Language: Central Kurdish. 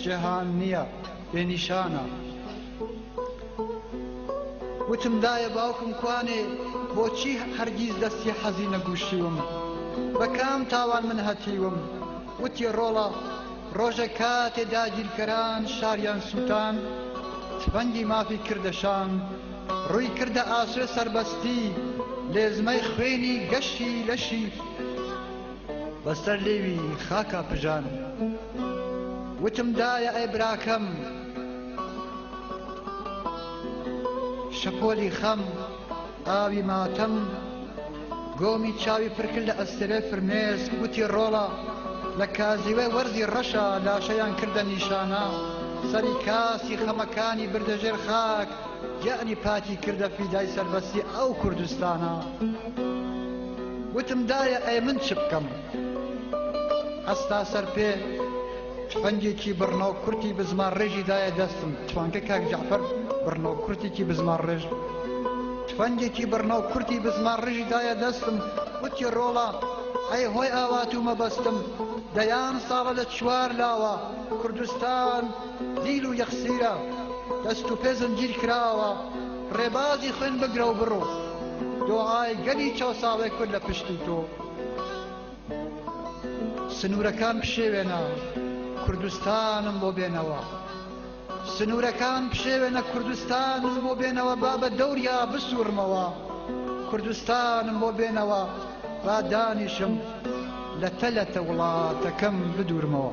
جیهان نییە بێ نیشانە. وتم دایە باوکم کوانێ بۆچی هەرگیز دەستی حەزی نەگوشیوم بە کام تاوان من هەتیوم وتی ڕۆڵە ڕۆژە کاتێ داگیرکەران شاریان سووتان تفەنگی مافی کردە شان ڕووی کردە ئاسۆێ سەربەستی لێزمەی خوێنی گەشی لەشی بەسەر لێوی خاکا پژان وتم دایە ئەی براکەم شەپۆلی خەم ئاوی ماتەم گۆمی چاوی پرکرد لە ئەستێرەی فرمێسک وتی ڕۆڵە لە کازیوەی وەرزی ڕەشا لاشەیان کردە نیشانە سەری کاسی خەمەکانی بردە ژێر خاک گیانی پاکی کردە فیدای سەربەستی ئەو کوردستانە. وتم دایە ئەی من چ بکەم؟ هەستا سەر پێ تفەنگێکی بڕنەو کورتی بزمار ڕێژی دایە دەستم تفەنگە کاک جەعفەر بڕنەو کورتێکی بزمار ڕێژ تفەنگێکی بڕنەو کورتی بزمار ڕێژی دایە دەستم وتی ڕۆڵە ئەی هۆی ئاوات و مەبەستم دەیان ساڵە لە چوار لاوە کوردستان دیل و یەخسیرە دەست و پێ زنجیر کراوە ڕێبازی خوێن بگرە و بڕۆ دۆعای گەلی چەوساوەی کورد لە پشتی تۆ سنوورەکان پشێوێنە کوردستانم بۆ بێنەوە سنوورەکان پشێوێنە کوردستانم بۆ بێنەوە با بە دەوریا بسوڕمەوە کوردستانم بۆ بێنەوە با دانیشم لەتە لەتە وڵاتەکەم بدوورمەوە.